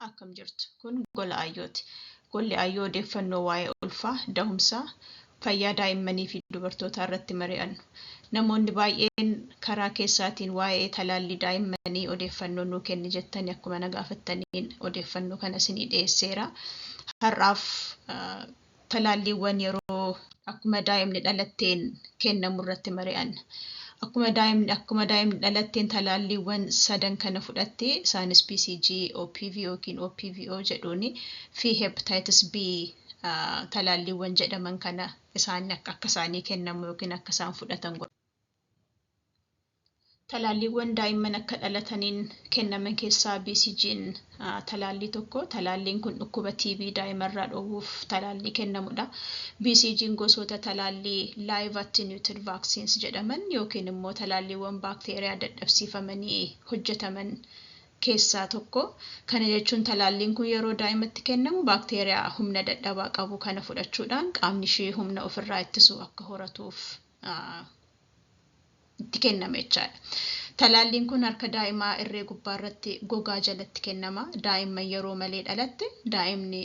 Akkam jirtu? Kun Gola Ayyooti. Golli Ayyoo odeeffannoo waa'ee ulfaa, dahumsaa, fayyaa daa'immanii fi dubartootaa irratti mari'annu. Namoonni baay'een karaa keessaatiin waa'ee talaallii daa'immanii odeeffannoo nuu kenni jettanii akkuma na gaafattaniin odeeffannoo kana isinii dhiyeesseera. Har'aaf talaalliiwwan yeroo akkuma daa'imni dhalatteen kennamu irratti mari'anna. Akkuma daa'imni dhalatteen talaalliiwwan sadan kana fudhatte, isaanis BCG, OPV yookiin OPVO jedhuuni fi hepatitis B talaalliiwwan jedhaman kana isaan akka isaanii kennamu yookiin akka isaan fudhatan godha. Talaalliiwwan daa'imman akka dhalataniin kennaman keessaa BCG'n talaallii tokko. Talaalliin kun dhukkuba TB daa'imarraa dhoowwuuf talaallii kennamudha. BCG'n gosoota talaallii live attenuated vaccines jedhaman yookiin immoo talaalliiwwan baakteeriyaa dadhabsiifamanii hojjetaman keessaa tokko. Kana jechuun talaalliin kun yeroo daa'imatti kennamu baakteeriyaa humna dadhabaa qabu kana fudhachuudhaan qaamni ishee humna ofirraa ittisu akka horatuuf itti kennama jechaadha. Talaalliin kun harka daa'imaa irree gubbaa irratti gogaa jalatti kennama. Daa'imman yeroo malee dhalatte, daa'imni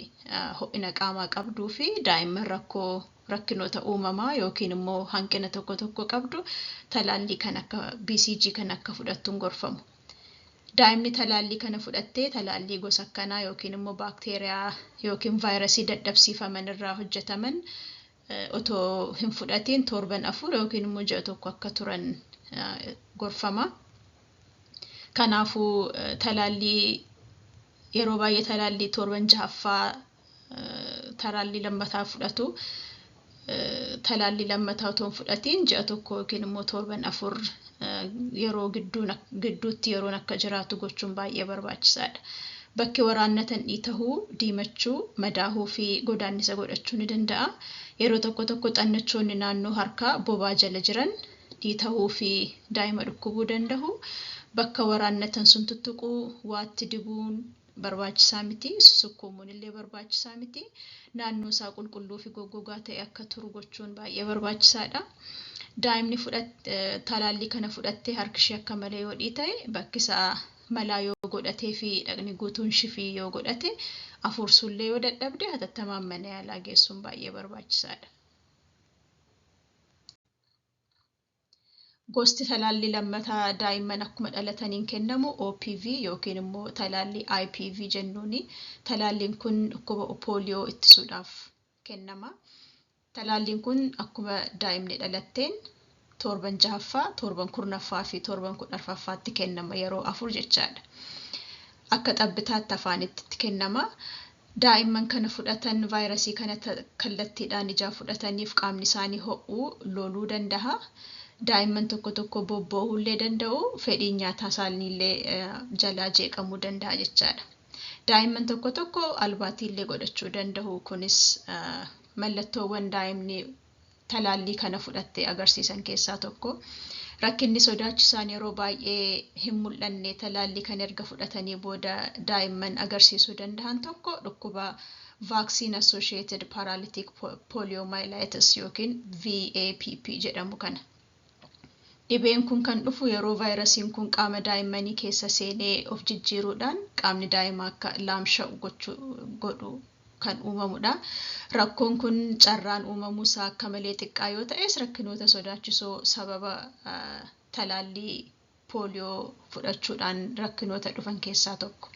ho'ina qaamaa qabduu fi daa'imman rakkoo rakkinoota uumamaa yookiin immoo hanqina tokko tokko qabdu talaallii kan akka BCG kan akka fudhattuun gorfamu. Daa'imni talaallii kana fudhattee talaallii gosa akkanaa yookiin immoo baakteeriyaa yookiin vaayirasii dadhabsiifaman irraa hojjetaman otoo hin fudhatiin torban 4 yookiin immoo ji'a tokko akka turan gorfama. Kanaafuu talaallii yeroo baay'ee talaallii torban jahaffaa talaallii lammataa fudhatu. Talaallii lammataa otoo hin fudhatiin ji'a tokko yookiin immoo torban 4 yeroo gidduutti yeroon akka jiraatu gochuun baay'ee barbaachisaadha. Bakki waraannatan dhiitahuu, diimachuu, madaahuu fi godaannisa godhachuu ni danda'a. Yeroo tokko tokko xannachoonni naannoo harkaa bobaa jala jiran dhiitahuu fi daa'ima dhukkubuu danda'u. Bakka waraannatan sun tuttuquu, waatti dibuun barbaachisaa miti. Sukkuumuun illee barbaachisaa miti. Naannoo isaa qulqulluu fi goggogaa ta'e akka turu gochuun baay'ee barbaachisaadha. Daa'imni talaallii kana fudhattee harki ishee akka malee yoo dhiita'e, bakki isaa malaa yoo godhatee fi dhaqni guutuun shifii yoo godhate, afuursuullee yoo dadhabde hatattamaan mana yaalaa geessuun baay'ee barbaachisaadha. Gosti talaallii lammataa daa'imman akkuma dhalataniin kennamu OPV yookiin immoo talaallii IPV jennuuni. Talaalliin kun dhukkuba pooliyoo ittisuudhaaf kennama. Talaalliin kun akkuma daa'imni dhalatteen torban jahaffaa, torban 10ffaa fi torban 14ffaatti kennama, yeroo afur jechaadha. Akka xabbitaatti afaanitti kennama. Daa'imman kana fudhatan vaayirasii kana kallattiidhaan ijaa fudhataniif qaamni isaanii ho'uu loluu danda'a. Daa'imman tokko tokko bobboo'uu illee danda'u. Fedhiin nyaataa isaaniillee jalaa jeeqamuu danda'a jechaadha. Daa'imman tokko tokko albaatii illee godhachuu danda'u. Kunis mallattoowwan daa'imni talaallii kana fudhatte agarsiisan keessaa tokko. Rakkinni sodaachisaan yeroo baay'ee hin mul'anne talaallii kan erga fudhatanii booda daa'imman agarsiisuu danda'an tokko dhukkuba Vaccine Associated Paralytic Poliomyelitis yookiin VAPP jedhamu kana. Dhibeen kun kan dhufu yeroo vaayirasiin kun qaama daa'immanii keessa seenee of jijjiiruudhaan qaamni daa'imaa akka laamsha'u godhu kan uumamudha. Rakkoon kun carraan uumamuu isaa akka malee xiqqaa yoo ta'es, rakkinoota sodaachisoo sababa talaallii pooliyoo fudhachuudhaan rakkinoota dhufan keessaa tokko.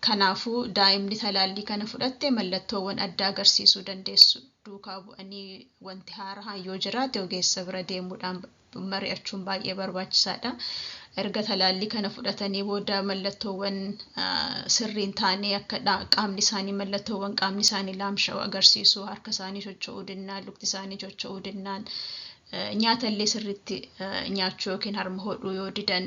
Kanaafuu daa'imni talaallii kana fudhatte mallattoowwan adda agarsiisuu dandeessu duukaa bu'anii wanti haaraan yoo jiraate ogeessa bira deemuudhaan mari'achuun baay'ee barbaachisaadha. Erga talaallii kana fudhatanii booda mallattoowwan sirriin taanee akka qaamni isaanii mallattoowwan qaamni isaanii laamsha'u agarsiisu, harka isaanii socho'uu dinnaan, lukti isaanii socho'uu dinnaan, nyaata illee sirriitti nyaachuu yookiin harma hodhuu yoo didan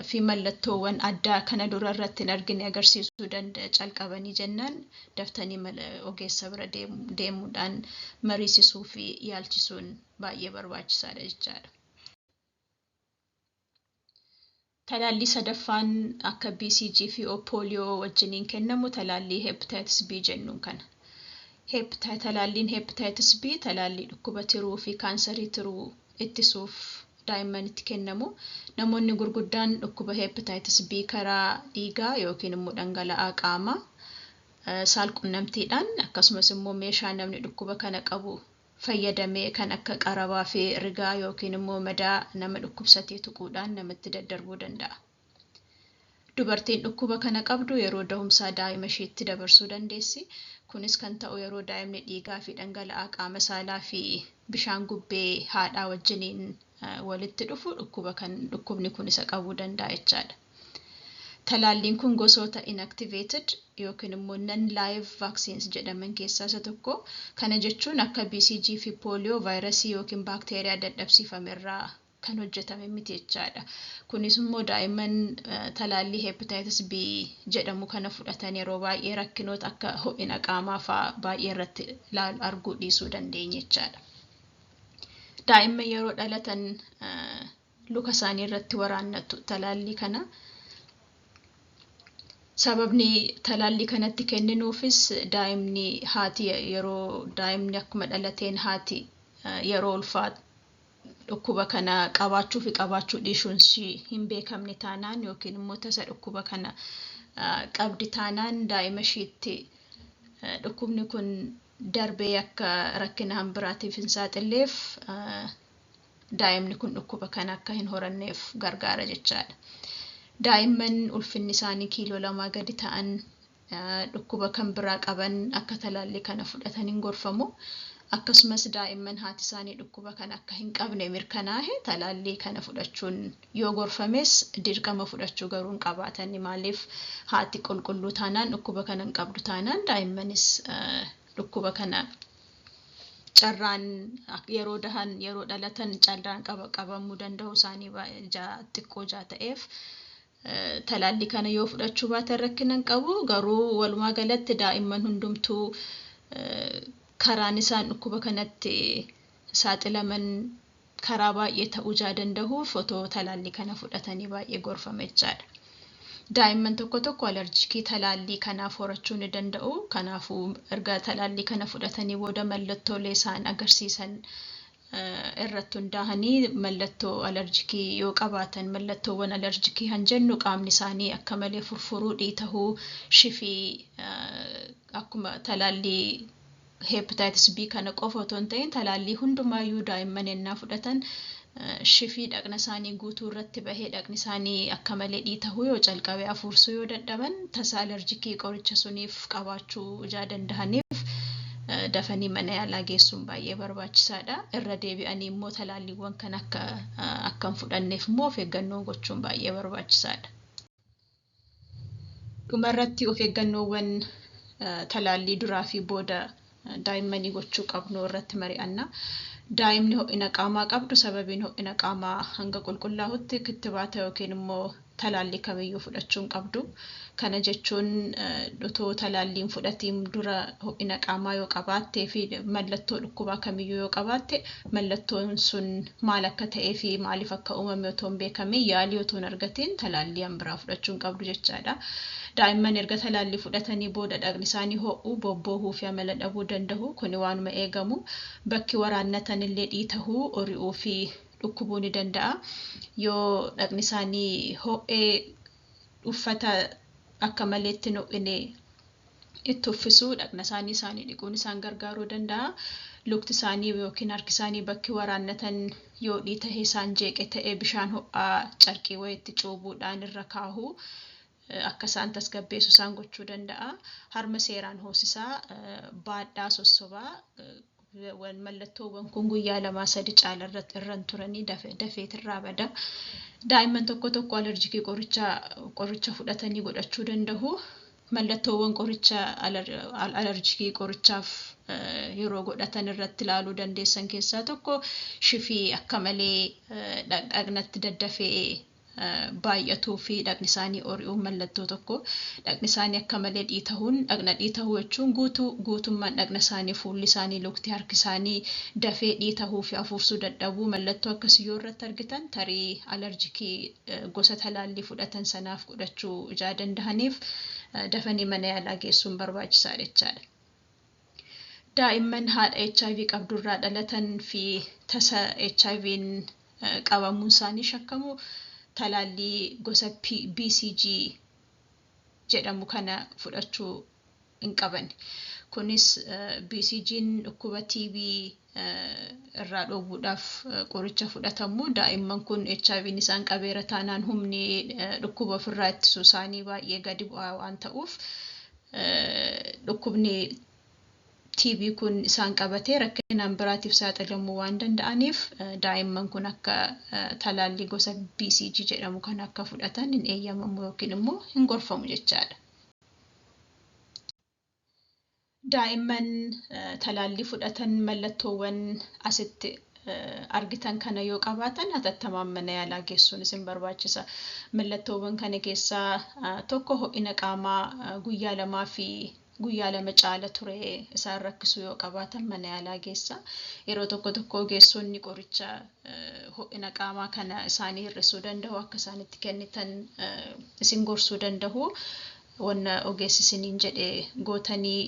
fi mallattoowwan addaa kana dura irratti hin argine agarsiisuu danda'a calqabanii jennaan daftanii ogeessa bira deemuudhaan mariisisuu fi yaalchisuun baay'ee barbaachisaadha jechaadha. Talaallii sadaffaan akka BCG fi pooliyoo wajjiniin kennamu talaallii hepatitis B jennuun kana. Talaalliin hepatitis B talaallii dhukkuba tiruu fi kaansarii tiruu ittisuuf daa'immanitti kennamu. Namoonni gurguddaan dhukkuba hepatitis B karaa dhiigaa yookiin immoo dhangala'aa qaamaa saalqunnamtiidhaan, akkasumas immoo meeshaa namni dhukkuba kana qabu fayyadamee kan akka qarabaa fi rigaa yookiin immoo madaa nama dhukkubsatee tuquudhaan namatti daddarbuu danda'a. Dubartiin dhukkuba kana qabdu yeroo dahumsaa daa'ima isheetti dabarsuu dandeessi. Kunis kan ta'u yeroo daa'imni dhiigaa fi dhangala'aa qaama saalaa fi bishaan gubbee haadhaa wajjiniin walitti dhufu dhukkuba kan dhukkubni kun isa qabuu danda'a jechaadha. Talaalliin kun gosoota inactivated yookiin immoo non-live vaccines jedhaman keessaa isa tokko. Kana jechuun akka BCG fi pooliyoo vaayirasii yookiin baakteeriyaa dadhabsiifame irraa kan hojjetame miti jechaadha. Kunis immoo daa'imman talaallii hepatitis B jedhamu kana fudhatan yeroo baay'ee rakkinoota akka ho'ina qaamaa fa'aa baay'ee irratti arguu dhiisuu dandeenya jechaadha. Daa'imman yeroo dhalatan luka isaanii irratti waraannatu talaallii kana. Sababni talaallii kanatti kenninuufis daa'imni haati yeroo daa'imni akkuma dhalateen haati yeroo ulfaa dhukkuba kana qabaachuu fi qabaachuu dhiisuun ishii hin beekamne taanaan, yookiin immoo tasa dhukkuba kana qabdi taanaan, daa'ima ishiitti dhukkubni kun darbee akka rakkina hambiraatiif hin saaxilleef, daa'imni kun dhukkuba kana akka hin horanneef gargaara jechaadha. Daa'imman ulfinni isaanii kiiloo 2 gadi ta'an, dhukkuba kan biraa qaban akka talaallii kana fudhatan hin gorfamu. Akkasumas daa'imman haati isaanii dhukkuba kana akka hin qabne mirkanaa'e talaallii kana fudhachuun yoo gorfames dirqama fudhachuu garuu hin qabaatan. Maaliif? Haati qulqulluu taanaan, dhukkuba kana hin qabdu taanaan, daa'immanis dhukkuba kana carraan yeroo dahan, yeroo dhalatan carraan qabamuu danda'u isaanii xiqqoo jaa ta'eef, talaallii kana yoo fudhachuu baatan rakkina hin qabu. Garuu walumaa galatti daa'imman hundumtuu karaan isaan dhukkuba kanatti saaxilaman karaa baay'ee ta'uu jaa danda'uuf, otoo talaallii kana fudhatanii baay'ee gorfama jechaadha. Daa'imman tokko tokko alarjikii talaallii kanaaf horachuu ni danda'u. Kanaafuu erga talaallii kana fudhatanii booda mallattoolee isaan agarsiisan irratti hundaa'anii mallattoo alarjikii yoo qabaatan, mallattoowwan alarjikii kan jennu qaamni isaanii akka malee furfuruu, dhiitahuu, shifii, akkuma talaallii hepatitis B kana qofa otoo hin ta'in talaallii hundumaayyuu daa'imman ennaa fudhatan shifii dhaqna isaanii guutuu irratti bahee dhaqni isaanii akka malee dhiitahuu yoo calqabe, afuursuu yoo dadhaban, tasa alarjikii qoricha suniif qabaachuu ijaa danda'aniif dafanii mana yaalaa geessuun baay'ee barbaachisaadha. Irra deebi'anii immoo talaalliiwwan kan akka akka hin fudhanneef immoo of eeggannoo gochuun baay'ee barbaachisaadha. Dhumarratti of eeggannoowwan talaallii duraa fi booda daa'immanii gochuu qabnu irratti mari'anna. Daa'imni ho'ina qaamaa qabdu sababiin ho'ina qaamaa hanga qulqullaa'utti kittibaata yookiin immoo talaallii kamiyyuu fudhachuu hin qabdu. Kana jechuun otoo talaalliin fudhatiin dura ho'ina qaamaa yoo qabaattee fi mallattoo dhukkubaa kamiyyuu yoo qabaatte, mallattoon sun maal akka ta'ee fi maaliif akka uumame otoo hin beekamin, yaalii otoo hin argatiin talaallii kan biraa fudhachuu hin qabdu jechaadha. Daa'imman erga talaallii fudhatanii booda dhaqni isaanii ho'uu, bobboohuu fi amala dhabuu danda'u. Kuni waanuma eegamu. Bakki waraannatan illee dhiitahuu, ori'uu fi dhukkubuu ni danda'a. Yoo dhaqni isaanii ho'ee uffata akka maleetti hin ho'ine itti uffisuu, dhaqna isaanii dhiquun isaan gargaaruu danda'a. Lukti isaanii yookiin harki isaanii bakki waraannatan yoo dhiitahe isaan jeeqe ta'e, bishaan ho'aa carqii wayiitti cuubuudhaan irra kaahuu akka isaan tasgabbeessu isaan gochuu danda'a. Harma seeraan hoosisaa, baadhaa, sossobaa. Mallattoowwan kun guyyaa 2-3 caala irra hin turanii dafeetirraa bada. Daa'imman tokko tokko alarjikii qoricha fudhatanii godhachuu danda'u. Mallattoowwan qoricha alarjikii qorichaaf yeroo godhatan irratti ilaaluu dandeessan keessaa tokko shifii akka malee dhaqnatti daddafee baay'atuu fi dhaqni isaanii ori'uun mallattoo tokko. Dhaqni isaanii akka malee dhiitahuun, dhaqna dhiitahuu jechuun guutuu guutummaan dhaqna isaanii, fuulli isaanii, lukti, harki isaanii dafee dhiitahuu fi afuursuu dadhabuu, mallattoo akkasii yoo irratti argitan, tarii alarjikii gosa talaallii fudhatan sanaaf godhachuu ijaa danda'aniif dafanii mana yaalaa geessuun barbaachisaadha jechaadha. Daa'imman haadha HIV qabdurraa dhalatan fi tasa HIV'n qabamuun isaanii shakkamu talaallii gosa BCG jedhamu kana fudhachuu hin qaban. Kunis BCG'n dhukkuba TB irraa dhoowwuudhaaf qoricha fudhatamu. Daa'imman kun HIV'n isaan qabeera taanaan humni dhukkuba ofirraa ittisuu isaanii baay'ee gadi bu'aa waan ta'uuf, dhukkubni TB kun isaan qabatee rakkinaan biraatiif saaxilamuu waan danda'aniif, daa'imman kun akka talaallii gosa BCG jedhamu kan akka fudhatan hin eeyyamamu yookiin immoo hin gorfamu jechaadha. Daa'imman talaallii fudhatan mallattoowwan asitti argitan kana yoo qabaatan hatattamaan mana yaalaa geessuun isin barbaachisa. Mallattoowwan kana keessaa tokko ho'ina qaamaa guyyaa 2 fi guyyaa 2 caala ture isaan rakkisu yoo qabaatan mana yaalaa geessa. Yeroo tokko tokko ogeessonni qoricha ho'ina qaamaa kana isaanii hir'isuu danda'u akka isaanitti kennitan isin gorsuu danda'u. Wanna ogeessi isiniin jedhe gootanii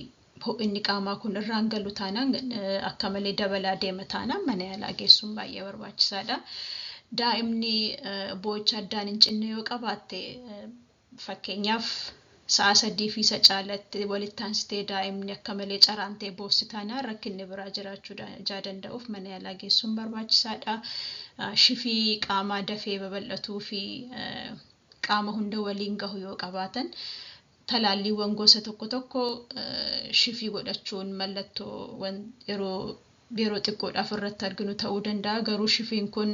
ho'inni qaamaa kun irraan galu taanaan, akka malee dabalaa deema taanaan, mana yaalaa geessuun baay'ee barbaachisaadha. Daa'imni boo'icha addaan hin cinne yoo qabaatte, fakkeenyaaf sa'a 3 fi isa caalatti walitti aansitee daa'imni akka malee caraantee boossi taanaan, rakkinni biraa jiraachuu danda'uuf mana yaalaa geessuun barbaachisaadha. Shifii qaamaa dafee babal'atuu fi qaama hunda waliin gahu yoo qabaatan, talaalliiwwan gosa tokko tokko shifii godhachuun mallattoo yeroo yeroo xiqqoodhaaf irratti arginu ta'uu danda'a. Garuu shifiin kun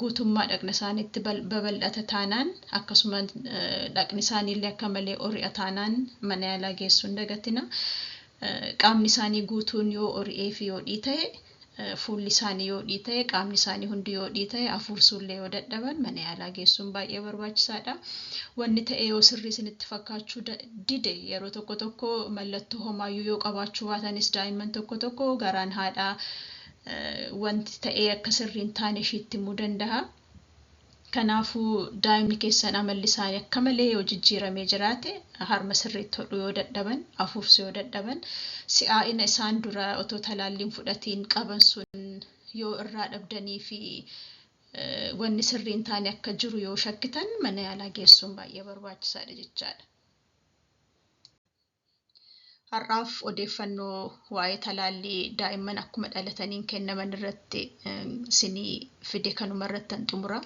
guutummaa dhaqna isaaniitti babal'ata taanaan, akkasuma dhaqni isaaniillee akka malee ori'a taanaan, mana yaalaa geessuu hin dagatina. Qaamni isaanii guutuun yoo ori'ee fi yoo dhiita'e, fuulli isaanii yoo dhiita'e, qaamni isaanii hundi yoo dhiita'e, hafuursuullee yoo dadhaban, mana yaalaa geessuun baay'ee barbaachisaadha. Wanni ta'e yoo sirrii isinitti fakkaachuu dide, yeroo tokko tokko mallattoo homaayyuu yoo qabaachuu baatanis, daa'imman tokko tokko garaan haadhaa wanti ta'ee akka sirrii hin taane ishiitti himuu danda'a. Kanaafuu daa'imni keessan amalli isaanii akka malee yoo jijjiiramee jiraate, harma sirriitti hodhuu yoo dadhaban, hafuursuu yoo dadhaban, si'aa'ina isaan dura otoo talaalliin fudhatiin qaban sun yoo irraa dhabdanii fi wanni sirrii hin taane akka jiru yoo shakkitan, mana yaalaa geessuun baay'ee barbaachisaadha jechaadha. Har'aaf odeeffannoo waa'ee talaallii daa'imman akkuma dhalataniin kennaman irratti isinii fide kanuma irratti xumura.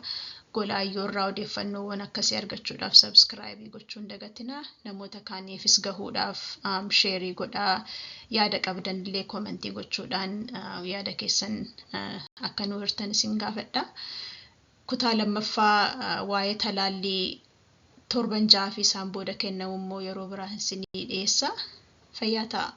Gola Ayyoo irraa odeeffannoowwan akkasii argachuudhaaf subscribe gochuu hin dagatinaa. Namoota kaaniifis gahuudhaaf share godhaa. Yaada qabdan illee comment gochuudhaan yaada keessan akka nu hirtan isin gaafadha. Kutaa lammaffaa waa'ee talaallii torban 6 fi isaan booda kennamu immoo yeroo biraa isinii dhiyeessa. Fayyaa ta'a.